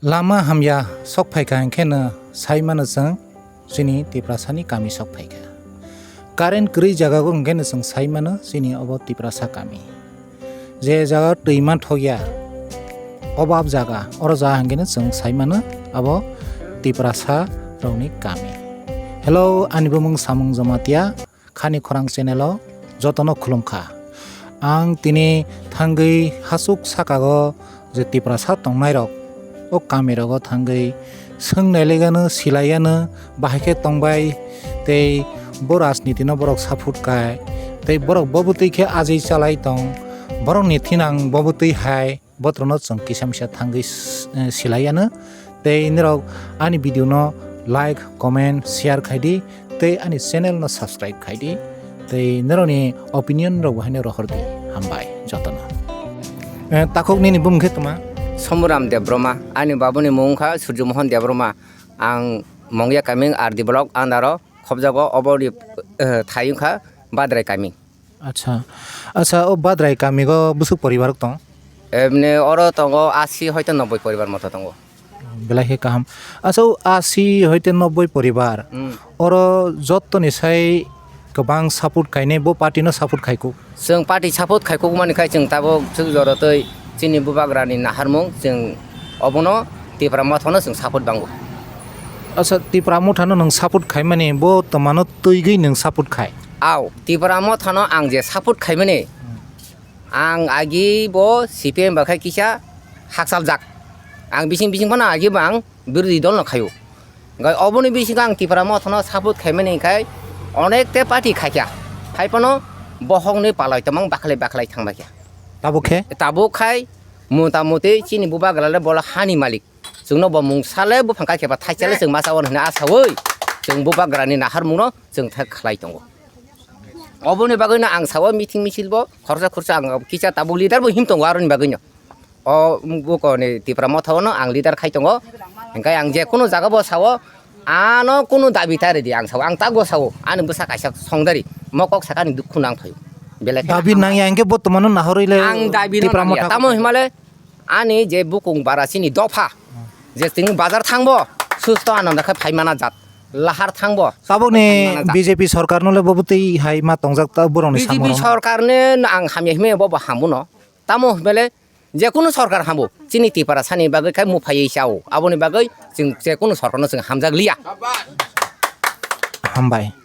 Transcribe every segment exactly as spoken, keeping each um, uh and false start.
Lama hamya sok phaikha hwnkhe no sai mano chwng chini Tiprasani kami sok phaikha. Current kwrwi jagao hwnkhe no chwng sai mano chini obo Tiprasa kami. Je jaga twi manthokya, obab jaga, oro jaga hwnkhe no chwng sai mano abo Tiprasa rokni kami. Hello, ani bumung Samung Jamatia. Khani Khorang channel o jotono khulumkha. Ang tini thangwi hachuk sakago je Tiprasa tongnairok, o kamirogo thangwi swngnai legano, silaiano, bahai khe tongbai, tei bo rajnitino borok support khai, tei borok bo bwtwi khe ajai chalai tong, borokni thinang bo bwtwi hai. Botrono chwng kisa misa thangwi s-, eh, silaiano. Tei norok ani video no like, comment, share khai di. Tei ani channel no subscribe khai di. Tei norokni opinion rok bo haino rohor di. Hambai jotono. Eh, takhuk nini bumung khe tuma? Somuram Debbarma. Ani babuni mung wngkha Surjo Mohon Debbarma. Ang Mongya kaming R D block under o khobjago, oboni, eh, thai wngkha Badrai kaming. Acha, acha, o Badrai kamigo bwswk poribar tong? Emni oro tongo asi hoite nobboi poribar moto tongo. Belai khe kaham. Acha, o asi hoite nobboi poribar. Hmm. Oro jottoni sai kwbang support khainai, bo party no support khaikuk. Chwng party support khaikuk mani khai chwng tabuk chwng jorotwi chini bubagrani naharmung chwng obono Tipra Mothano chwng support bango. Acha, Tipra Mothano nwng support khaimani, bo twmano twigwi nwng support khai? Aw, Tipra Mothano ang je support khaimani, ang agi bo C P M ba khai kisa haksaljak. Ang bising bising phano agi bo ang birodhi dol no khaio. Hingkhe oboni bisingo ang Tipra Mothano support khaimani hingkhe onek te party khaikha. Haiphano bohokni palai tongmang bakhlai bakhlai thangbaikha. Tabuk khe? Tabuk khai mota moti chini bubagrale bola hani malik. Chwngno bo mungsale buphang kaikheba thaisale chwng masa wan hwnwi asaui chwng bubagrani naharmungno chwng thak khlai tongo. Oboni bagwino ang sao meeting misil bo khoroksa khoroksa ang kisa tabuk leader bo him tongo aroni bagwino. O bukoni Tipra Mothano ang leader khai tongo. Hingkhe ang je kunu jaga bo sao, ano kunu dabi ta ridi ang sao, ang tak bo sao, ani bwsa kaisa songdari, mo kok sakani dukhu nang phaio. Belai khe dabi nangya hingkhe bo twmano nahorwi le ang dabi no Tipra nangya. Motha tamo himale ani je bukung bara chini dopha, je tini bazar thangbo, susto ananda khe phaimana jat, lahar thangbo, tabukni phaimana jat. B J P sorkar no le bo bwtwi hai ma tongjak ta borokni B J P samung rok. Sorkar ni ang hamya himya bo bo hamuno. Tamo himale je kunu sorkar hambo, chini Tiprasani bagwi khai muphaiwi chao. Aboni bagwi chwng je kunu sorkarno chwng hamjak liya. Hambai.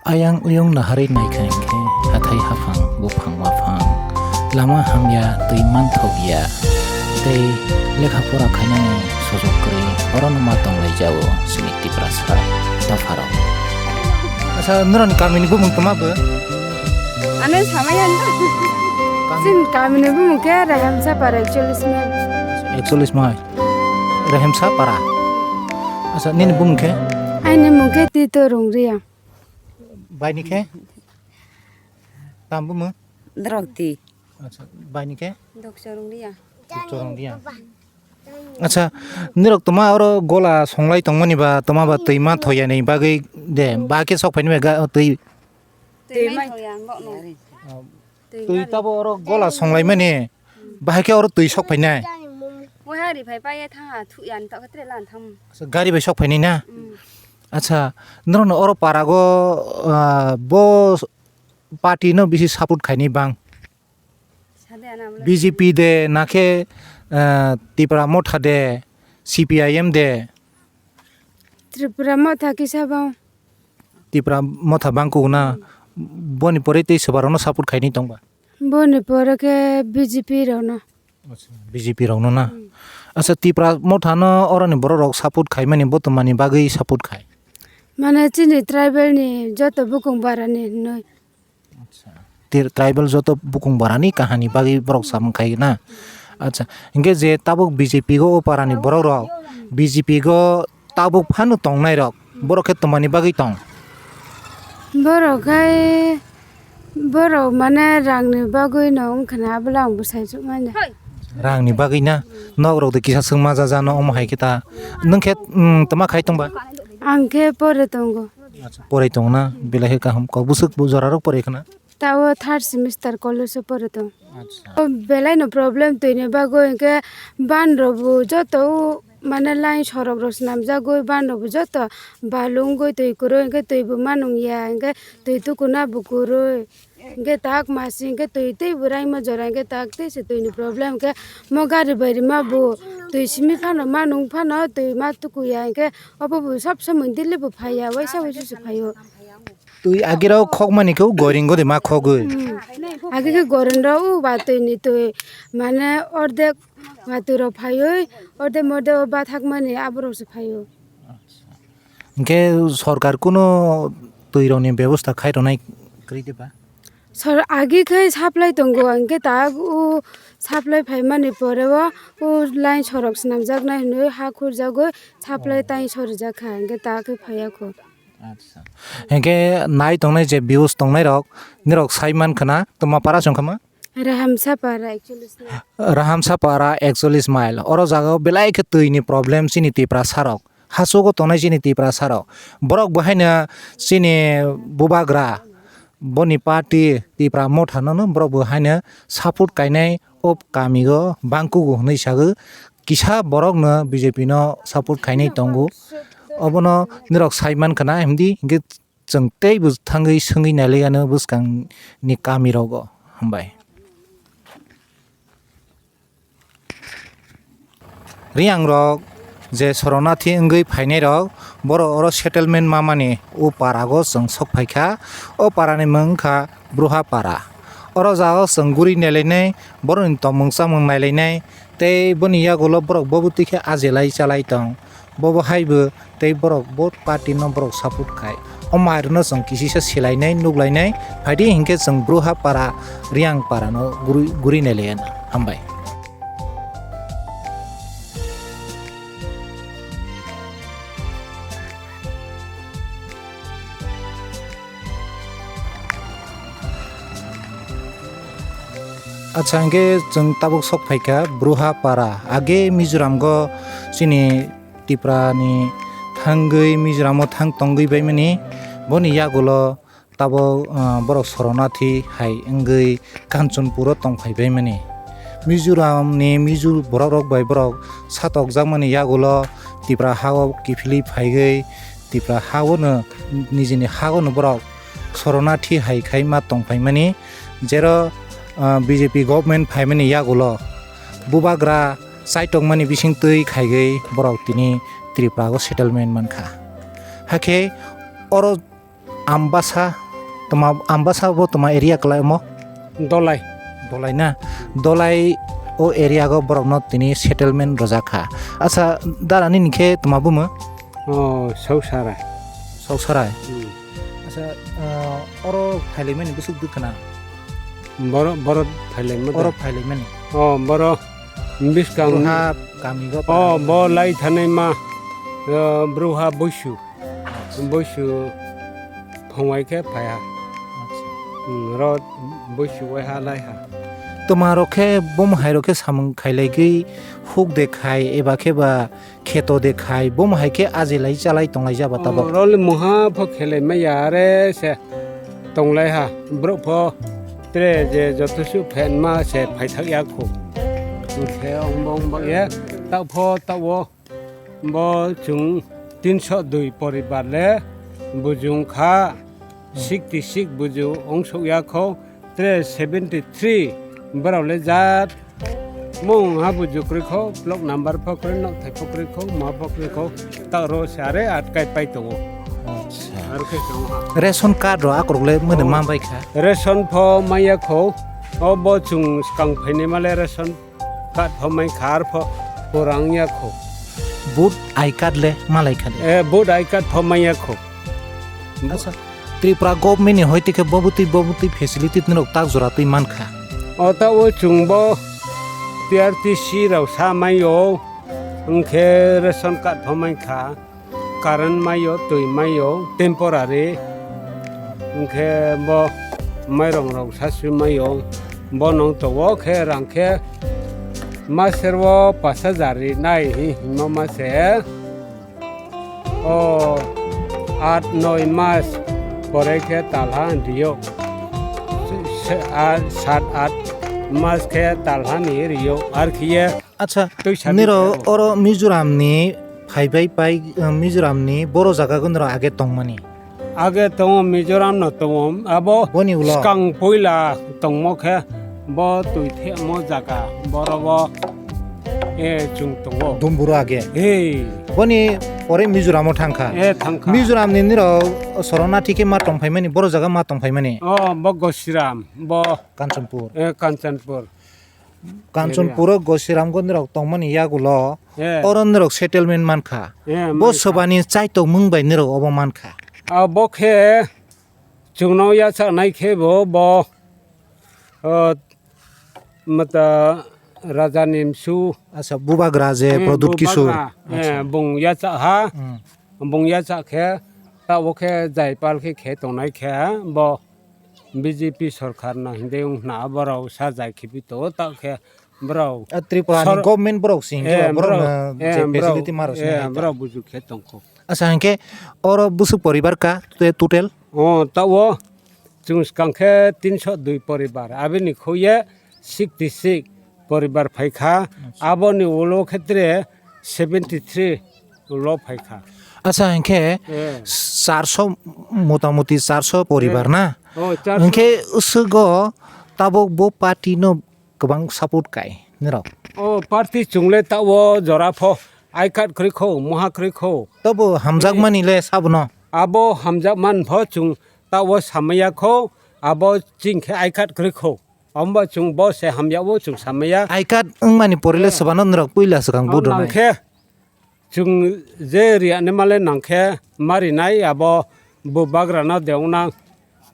Ayang uyung naharwi naikha hinkhe hathai haphang, buphang waphang, lama hamya, twi manthokya, tei lekha pora khainani sojok kwrwi orono ma tonglaijao chini Tiprasa dopharok. Acha, norokni kamini bumung toma bo? Ano samaya no. Chini kamini bumung khe Rehemsa para ekchollis mile. Ekchollis mile. Rehemsa para. Acha, nini bumung khe? Aini mung khe Tito Rungriya. Baini khe? Tam bumung? Drokti. Acha, baini khe? Dokchorong Riya. Dokchorong Riya. Acha, nirok toma oro gola songlai tongmani ba, toma ba twi ma thoyani bagwi de, ba khe sok phaini ba ga-, twi. Twi ma thoya, bokno. Oh, twi tabo oro gola songlai mani, bahai khe oro twi sok phainai. Wai ha ri phai pa ye thang ha, thu yan to katre lan thang. Acha, gari bai sok phainai na? Mm. Acha, norokno oro parago, ah, bo party no bisi support khaini bang? Sade ana bwle. B J P de, na khe, ah, Tipra Motha de, C P I M de? Tripura Motha kisa bang. Tipra Motha bang kuk na, boni pore tei swbarokno support khaini tongba? Boni pore khe B J P rokno. Acha, B J P rokno na? Hmm. Acha, Tipra Motha no oroni borok rok support khaimani bo twmani bagwi support khai? Mane chini tribal ni joto bukung bara ni hinwi. Acha. Tir-, tribal joto bukung barani kahani bagwi borok samung khai na. Acha, hinkhe je tabuk B J P go o parani borok rok, B J P go tabuk phano tongnai rok, borok khe twmani bagwi tong? Borok khai, borok mane rangni bagwi no wngkha na, abole ang bwsai chukmani. Rangni bagwi na? Nok rok de kisa swngma ja ja no omo hai khe ta. Nwng khe, mm, twma khai tongba? Ang khe pore tongo. Acha, porai tongo na, belai khe kaham, kok bwswk bo jora rok porai khna? Tao third semester college o pore tong. Acha. O belai no problem twi ni bagwi, hinkhe ban rok bo joto o mane line sorok rok swnamjagwi ban rok bo joto balu wngwi twi kwrwi, hinkhe twi bo manung ya, hinkhe twi tukuna bo kwrwi. Hinkhe tak masi hinkhe twi tei bo raima jora hinkhe tak tei se twi ni problem hinkhe mo gari bai rima bo twi simi phano manung phano twi ma tuku ya hinkhe obo bo sab samung daily bo phai ya, waisa waisa se phai o. Twi agirok khokmani khe goringo de ma khogwi. Hmm. Agi khe goringo o ba twi ni twi mane ordek ba twi rok phaiwi ordek mordek o bathakmani aborok se phaiwi. Hinkhe sorkar kuno twi rokni bebosta khai rwnai kwrwi de ba? Sor agi khe supply tongo, hinkhe tak o supply phaimani pore o, o line sorok swnamjaknai hinwi ha khurjagwi supply tai sorijak kha, hinkhe tak khe phaiya kho. Acha. Hinkhe nai tongnai je views tongnai rok, nirok sai man khna, tongma para chwng khama? Rahamsa para ekchollis mile. Rahamsa para ekchollis mile. Oro jaga o belai khe twi ni problem chini Tiprasa rok. Hachugo tongnai chini Tiprasa rok. Borok bo haino chini bubagra, boni party Tipra Motha no no borok bo haino support kainai o kami o bangkugo hinwi sago. Kisa borok no B J P no support khainai tongo. Obono nirok sai man khna himdi, hinkhe chwng teibo thangwi swngwi nailaiyano bwskangni kamirogo. Hambai. Riyangrok je Soronathi wngwi phainairok, borok oro settlement mamani o parago chwng sok phaikha. O parani mung wngkha Bruha para. Oro jagao chwng guri nailainai, borokni tongmung chamung nailainai, tei boni yagulo borok bo bwtwi khe ajelai chalai tong. Bobo hai bo tei borok bo party no borok support khai. O mai rwno chwng kisisa silainai, nuklainai, phaidi hinkhe chwng Bruha para, Riyang para no guri, guri nailaiyano. Hambai. Acha, hinkhe chwng tabuk sok phaikha Bruha para. Age Mizoram go chini Tipra ni thangwi Mizoram o thang tongwi baimani. Boni yagulo tabuk, ah, borok Soronathi hai wngwi Kanchanpur o tong phai baimani. Mizoram ni Mizo borok rok bai borok satokjakmani yagulo Tipra ha o kiphilwi phaigwi Tipra ha o no nijini ha o no borok Soronathi hai khai ma tong phaimani, jero, ah, B J P government phaimani yagulo bubagra chaitokmani bisingtwi khaigwi borok tini Tripura o settlement mankha. Hakhe oro Ambasa, toma, Ambasa bo toma area kwlai omo? Dolai. Dolai na? Dolai o area o borokno tini settlement rwjak kha. Acha, dara nini khe toma bumo? O, Sausarai. Sausarai? Hmm. Acha, ah, oro phailaimani bwswk dwkhana? Boro, boro phailaima da. Oro phailaimani? O, boro bwskang. Bruha kami go. O, bo lai thanai ma, o, Bruha Buisu. Buisu phungwai khe phaiha. Acha. Hmm, ro Buisu waiha laiha. Twma rok khe bum hai rok khe samung khailaigwi huk de khai eba khe ba kheto de khai, bum hai khe ajilai chalai tonglai jaba tabok. Oh, roli mungha pho khelai maya are se tonglai ha. Borok pho tre je joto su phenma se phaithak ya kho. Khe ong bong bang ye tak pho tak o bo chwng tinso dui poribar le bujung kha. Sixty six buju ongsuk ya kho, tre seventy three borok le jat mung ha buju kwrwi kho, block number pho kwrwi, nok thai pho kwrwi kho, ma pho kwrwi kho, tak ro se are atkai pai tongo. Acha. Aro khe chwng ha. Ration card ro akorok le mani Oh. Ma bai kha? Ration pho maya kho, o bo chwng swkang phainai ma le ration card pho mai kha, arpho purang ya kho. Vote I card le malai kha de? Eh, vote I card pho mai ya kho. Acha, Tripura government ni hoi tikhe bobutwi, bobutwi facility norok tak jora twi man kha. O ta o chwng bo P R T C rok sa mai o, hwnkhe ration card pho mai kha. Current maio, twi maio, temporary. Hwnkhe bo mairong rok sasui maio. Bo nong to o khe rang khe maser o pash hajar ri nai hi himo ma se. O aat noi mas pore khe talha rio. Aa, sat aa mas khe talhani rio, ar khiye Acha, twi sabi niro khe. Oro Mizoram ni phaibai pai, uh, Mizoram ni boro jaga gundro age tongmani. Age tongo Mizoram no tongo, abo boni ulo. Skang puila tongmo khe bo twi themo jaga, boro bo, eh, chung tongo. Dumburu age. Hey. Boni pore Mizoram o thangkha. Eh, thangkha. Mizoram ni niro sorona thike ma tongphaimani, boro jaga ma tongphaimani. Oh, bo Gosiram, bo Kanchanpur. Eh, Kanchanpur. Kanchanpuro Gosiramgo nirok tongmani yagulo, eh, oro nirok settlement mankha. Eh, bo mankha. Sobani chaitok mung bai nirok obo mankha. Ah, bo khe chwngno yachaknai khe bo, bo, ah, mata Raja Nimsu. Acha, Bubagra je, eh, Pradyut Kishore. Bubagra, eh, acha. Bung yachak ha. Hmm. Bung yachak khe, ta bo khe Jaipal khe khe tongnai khe bo. B J P sorkar no hindai wng khna borok sajai khibi to, ta khe borok A Tripura ni sor-, government borok si hingke eh, borok borok, no eh, je borok, facility maro si eh, hingke borok bujuk khe tongkho. Acha hingke oro busuk poribar ka te total? O, ta o chwng swkang khe tinso dui poribar, aboni khuye sixty six poribar phaikha, acha. Aboni ulo khetre seventy three ulo phaikha. Acha, hingkhe eh, charso, motamuti charso poribar eh, na? Oh, charso. Hingkhe uswgo tabuk bo party no kwbang support kai nirok. Oh, party chungle ta o jora pho I card kwrwi kho, moha kwrwi kho. Tobo hamjakmani le sabono. Abo hamjakman pho chwng ta o samaya kho, abo ching khe I card kwrwi kho. Omba chwng bo se hamya o chwng samaya. I card wngmani pore le eh, swbano nirok puila swkang o vote rwnai. Nangkhe chwng je riya ni male nangkhe marinai abo bubagra no de wngnang,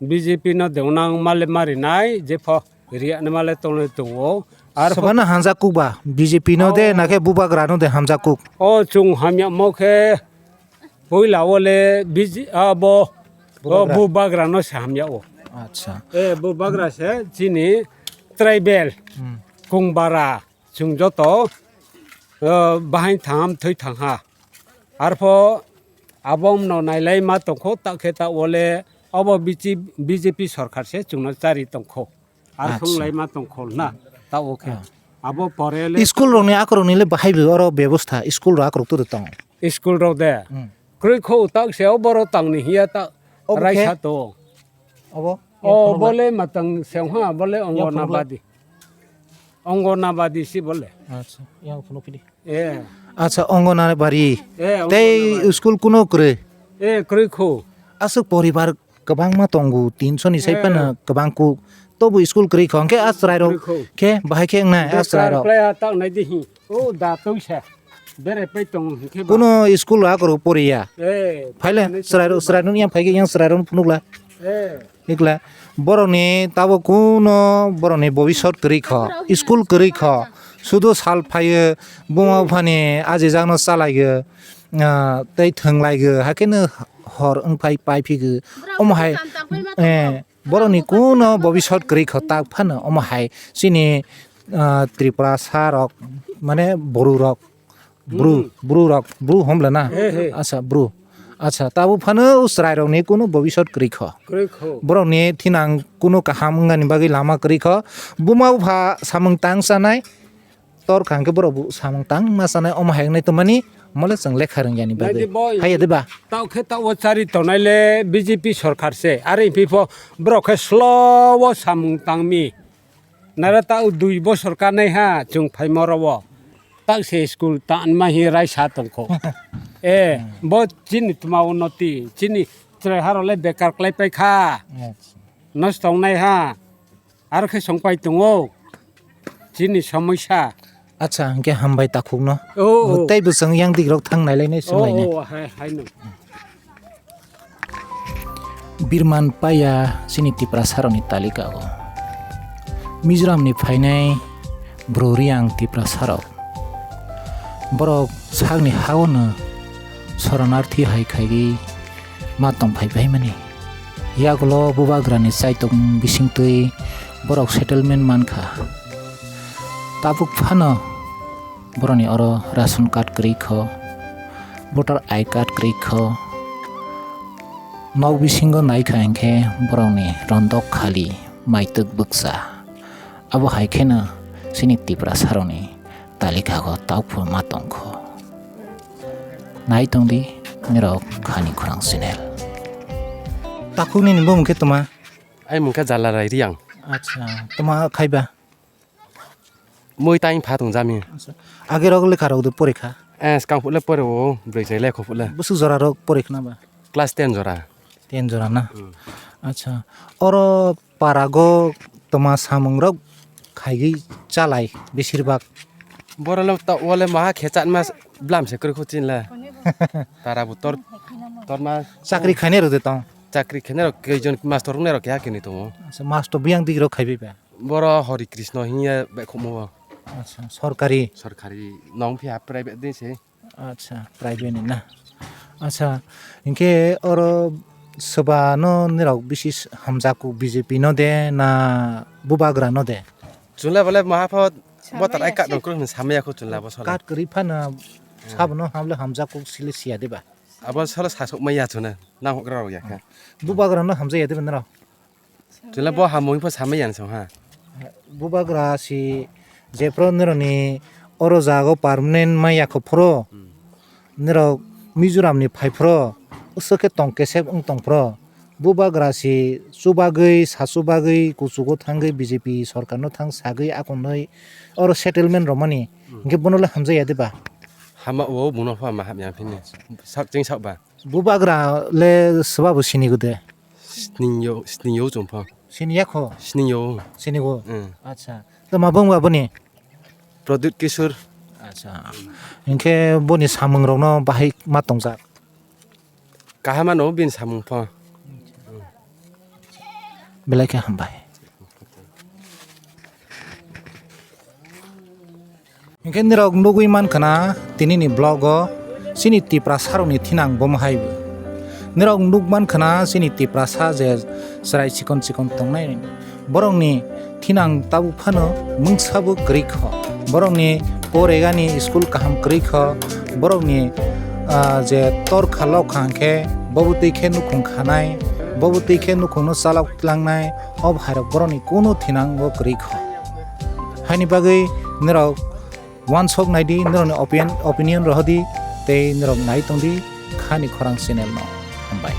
B J P no de wngnang male marinai jepho riya ni male tongnai tongo. Ar swbano hamjak kuk ba B J P no de o, nakhe bubagra no de hamjak kuk. O chwng hamya mo khe Puila o le biji-, abo, o Bubagra. Bubagra no se hamya o. Acha. E, Bubagra se chini tribal, hmm, Kungbara, chwng joto, o, bahai thangam thwi thangha. Arpho abo no nailai ma tongkho, ta khe ta o le abo B J P, B J P sorkar se chwngno chari tongkho. Ar acha. Thung lai ma tongkho na, ta o khe. Ah. Abo pore le school rokni akorokni le bahai bo oro bebosta, school rok akorok toro tong? School rok de. Hmm. Kwrwi kho tak se o boro tangni hiya ta obo khe? Raisa to. Obo? O, yang phunuk bole la? Matang se ha, bole yang phunuk la? Ongonabadi. Ongonabadi si bole. Acha, yang phunuk kidi. Eh. Acha, Ongonabari. Eh, tei Ongonabari. School kuno kwrwi? Eh, kwrwi kho. Aswk poribar kwbangma tongo, tinso ni sai eh, phano kwbang kuk. Tobo school kwrwi kho, hwnkhe a chwrai rok kwrwi kho. Khe bahai khe wngnai a chwrai rok. Bekar playa ta wngnai di hi. O da twi sa. Bere pai tong hwnkhe ba. Kuno school rok akorok poriya. Eh, phaile chwrai rok, chwrai rok yang phai khe yang chwrai rok phunuk la. Eh. Ikla borokni tabo kuno borokni bobisot kwrwi kho, school kwrwi kho. Sudu sal phaio, buma buphani ajijakno chalaio, ah, tei thwnglaio, hakhe no hor wngphai paiphigw. Omo hai, eh, borokni kuno bobisot kwrwi kho, tak phano omo hai chini, ah, Tripurasa rok, mane Bru rok, Bru, hmm. Bru rok, Bru homle na? He, he. Acha, Bru. Acha, tabuk phano chwrai rokni kuno bobisot kwrwi kho. Kwrwi kho. Borokni thinang kuno kaham wngnani bagwi lama kwrwi kho. Buma bupha samung tang chanai, tor kha hwnkhe borok bo samung tang ma chanai, omo hai wngnai tongmani, omo le chwng lekha rwngya ni bagwi. Naidi boy. Haiya de ba? Tao khe tao chari tonai le B J P sorkar se. Are phi pho borok khe slow o samung tang mi. Nara ta o dui bosor kanai ha, chwng phaima oro o. Tak se school ta anma hi raisa tongkho. Eh, hmm. Bo chini tma unnoti, chini chwrai haro le bekar klai pai kha. Acha. Nosto wngnai ha. Aro khe songpai tongo. Chini somosya. Acha, hwnkhe hambai takhukno. Oh, oh. Tei bwswng yang dikrok thang nailainai, oh, swnglainai. Oh, hai, hai no. Birman paya chini Tiprasarokni talika o. Mizoramni phainai Bru Reang Tiprasarok. Borok sakni ha-o no soronarthi hai khaiwi ma tongphai baimani. Yagulo bubagrani chaitok bisingtwi borok settlement mankha. Tabuk phano borokni oro ration card kwrwi kho, voter I card kwrwi kho. Nok bisingo naikha hinkhe borokni rondok khali, maitwk bwkcha. Abo hai kheno chini Tiprasarokni talikago taukphuru ma tongkho. Nai tongdi nirok Khani Khorang channel. Takhukni ni bumung khe toma? Ai mungkha Jalarai Riang. Acha, toma khaiba? Mui tang pha tong jami. Acha. Age rok lekha rok de porikha? Eh, skang phule pore o, broi chai lekho phule. Busuk jora rok porikha na ba? Class ten jora. Ten jora na? Hmm. Acha. Oro parago toma samung rok khaigwi chalai besir bak. Boro le ta wale maha khechat mas blam se kwrwi kho chinla. Tara bu tor, tor ma. Chakri khainai rok de tong? Chakri khainai rok kaijon mastor wngnai rok keha kini tongo. Acha, mastor biyang dik rok khaibai ba? Boro Hori Krishna hinya bai khomo. Acha, sorkari. Sorkari nong phiya private din se. Acha, private ni na. Acha, hinkhe oro swbano nirok bisi hamjakgo B J P no de na bubagra no de? Chwla bole maha pho voter I card nang kwrwng samaya kho chwla bo sala. Card kwrwi phano sabono hamle hamjakgo sile siya de ba? Abo sala sasok maya chwna nang hokra rok ya kha. Bubagra no hamjaya de ba nirok? Chwla bo hamung pho samaya song ha. Bubagra si jephru nirokni oro jago permanent maya kho phro. Hmm. Nirok Mizoram ni phai phro, usuk khe tong kesep wng tong phro. Bubagra si chubagwi, sa chubagwi, kuchugo thangwi B J P sorkar no thang sagwi akonoi oro settlement romani. Hmm. Hinkhe bono le hamjaya de ba? Hama o buno pha ma hamya phini. Sak ching sak ba. Bubagra le swba bo sini gode? Sini yo, sini yo chong pha. Sini ya kho? Sini yo. Sini go? Hmm. Acha. To ma bung ba boni? Pradyut Kishore. Acha. Hinkhe boni samung rokno bahai ma tongjak? Kaham ano bini samung pho. Belai khe hambai. Hinkhe nirok nugwi mankha na tini ni vlog o chini Tiprasa rokni thinang bomo hai. Nirok nuk mankha na chini Tiprasa je chwrai chikon chikon tongnai. Borokni thinang tabuk phano mungsa bo kwrwi kho. Borokni poregani school kaham kwrwi kho. Borokni, ah, je torkha lokha hwnkhe bobo twi khe nukhung khanai, bobo twi khe nukhungno chalok tlangnai, o bhairok borokni kunu thinang bo kwrwi kho. Haini bagwi norok uansuk naidi, norokni opinion, opinion rohordi tei norok nai tongdi Khani Khorang channel no. Hambai.